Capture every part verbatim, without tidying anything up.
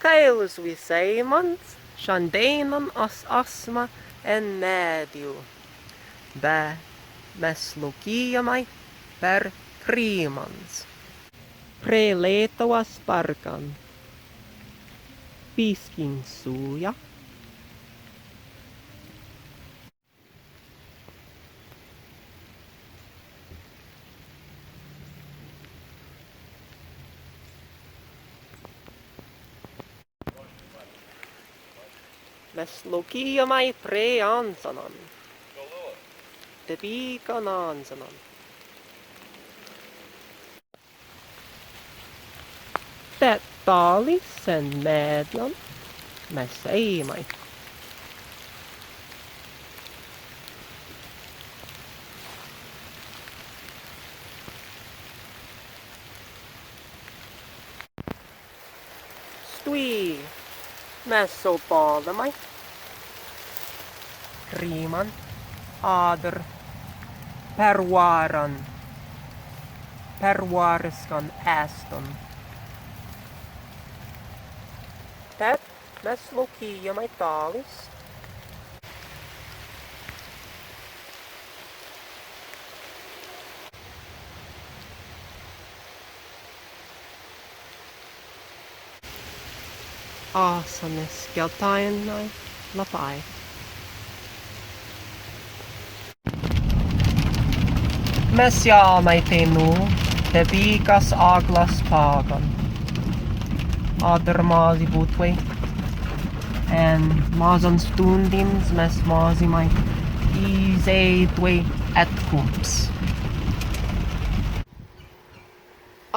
Kaīls wisēimans, šandēinan as asma en meddju, be mes laukijjamai per krīmans. Prei Lētawas parkan. Biskin sūja. Mes laukijjamai prei ānzanan. Debīkan ānzanan. Tēt tālis en meddjan mes ēimai. Stwi mes aupallamai krīman, adder perwāran, perwāriskan ēstan. Tēt mes laukijjamai tālis. Āsa mes geltainai lapāi. Mes jāmai teinū debīkas aglas paggan. Adder mazzi būtwei, en mazzans stūndins mes mazzimai izēitwei etkumps.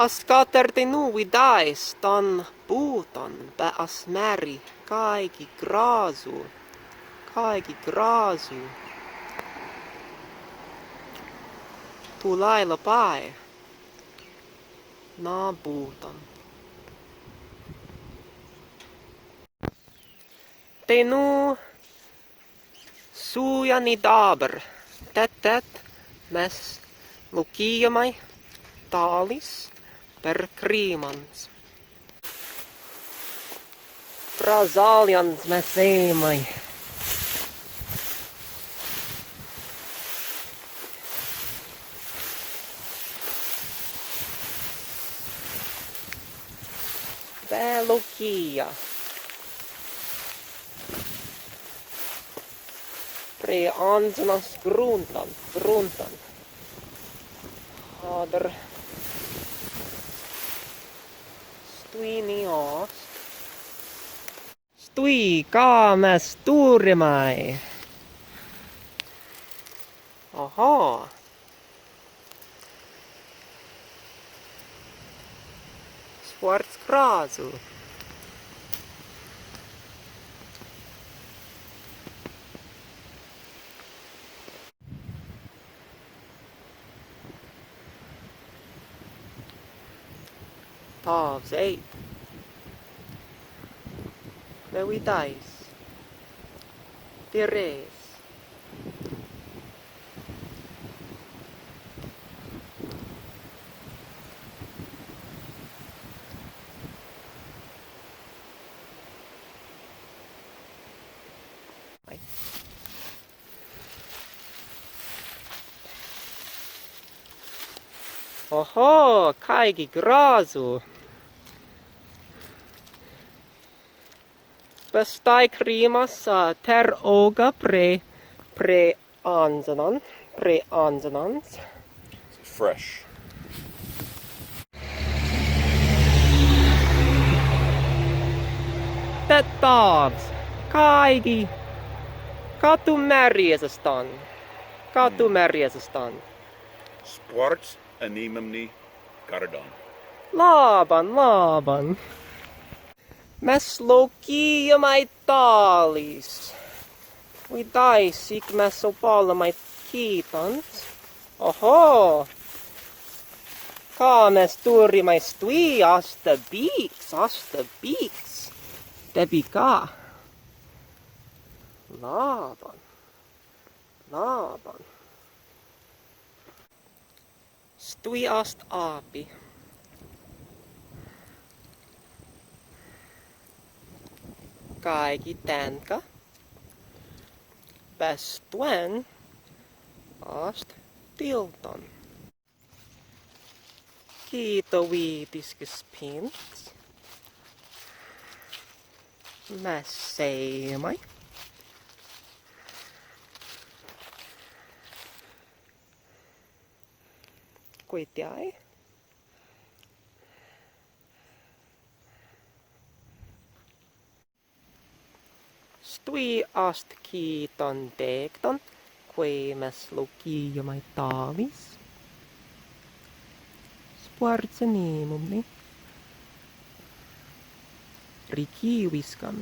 As kattern teinū widāi stan buttan, be as mēri, kāigi grazzu, kāigi grazzu. Tūlai lapāi na buttan. Teinū sūja ni dabber. Tēt, tēt mes laukijjamai tālis per krīmans. Pra zaljans mes ēimai. Be laukijja. Prei ānzanas gruntan, gruntan. Adder stwi ni ast. Stwi, ka mes turrimai? Oho. Spārts grazzu. Tāws ēit. Be widāis. Dirēis. Oho, kāigi grazzu! Be stāi krīmas, ā, tēr aūga prei, prei ānzanan, prei ānzanans. Fresh. Tēt tāns, kāigi, ka tū mērri iz stan? Ka tū mērri iz stan? Spārts enimimni gardan. Labban, labban. Mes laukijjamai tālis. Widāis, ik mes aupallamai kittans. Oho! Ka mes turrimai stwi? Ast debīks, ast debīks. Debīka. Labban. Labban. Stwi ast appi. Kāigi tenka, be stwen ast tiltan. Kitawīdiskis pints. Mes sēimai. Kwaitjāi. Stwi ast kittan deīktan, kwēi mes laukijjamai tālis. Spārts enimumnei. Rikīwiskan.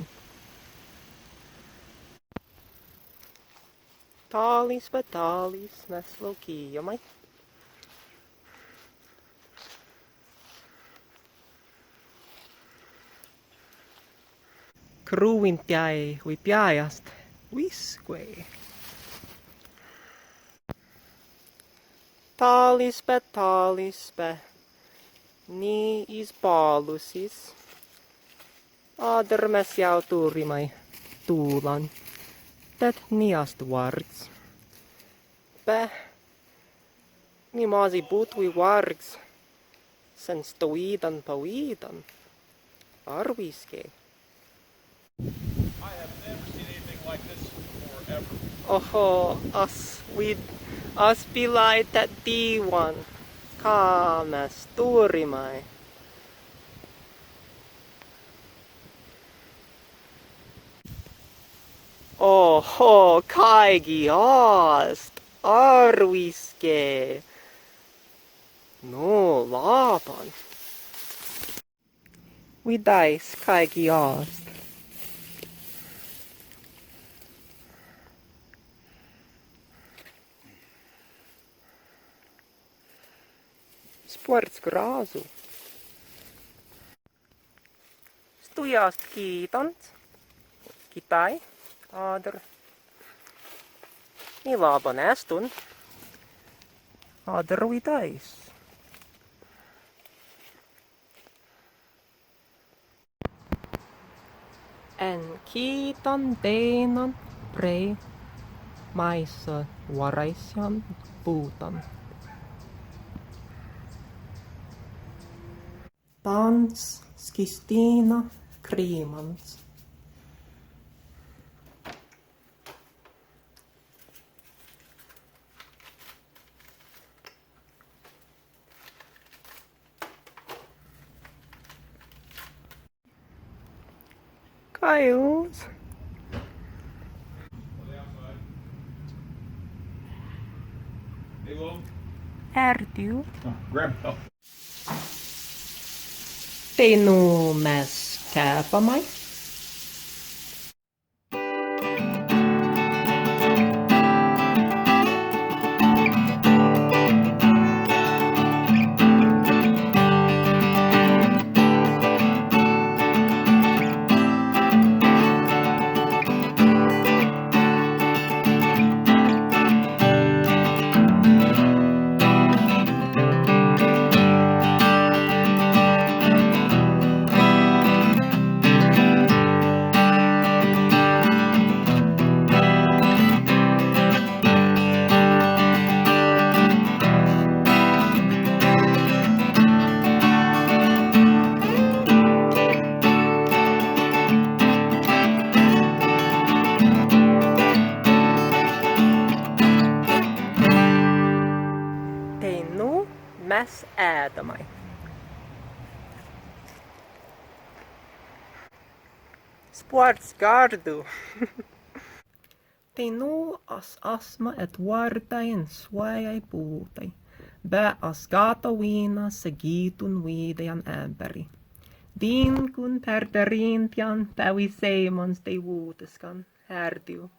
Tālis be tālis mes laukijjamai. Kruwintjai wipjai ast wiskwēi. Tālis be tālis be ni izbālusis. Adder mes jāu turrimai tūlan. Tēt ni ast wārgs. Be ni mazzi būtwei wārgs sen stawīdan pawīdan. Arwiskai. I have never seen anything like this before, ever. Oho, as wid, as bilāi tēt dīwan. Ka mes turrimai? Oho, kāigi ast, arwiskai. Nū labban. Widāis, kāigi ast. Spārts grazzu. Stwi ast kitans, kitāi, adder ni labban ēstun, adder widāis. En kitan dēinan prei māise warāisjan buttan. Pants skīstina krīmans. Kails. Ērdiw. Teinū mes kepamai. Teinū mes ēdamai. Spārts gardu. Teinū as asma etwārtai en swāi buttai, be as gatawinna segītun widājan emberi. Dīnkun per dirīntjan pawisēimans deiwūtiskan, ērdiw.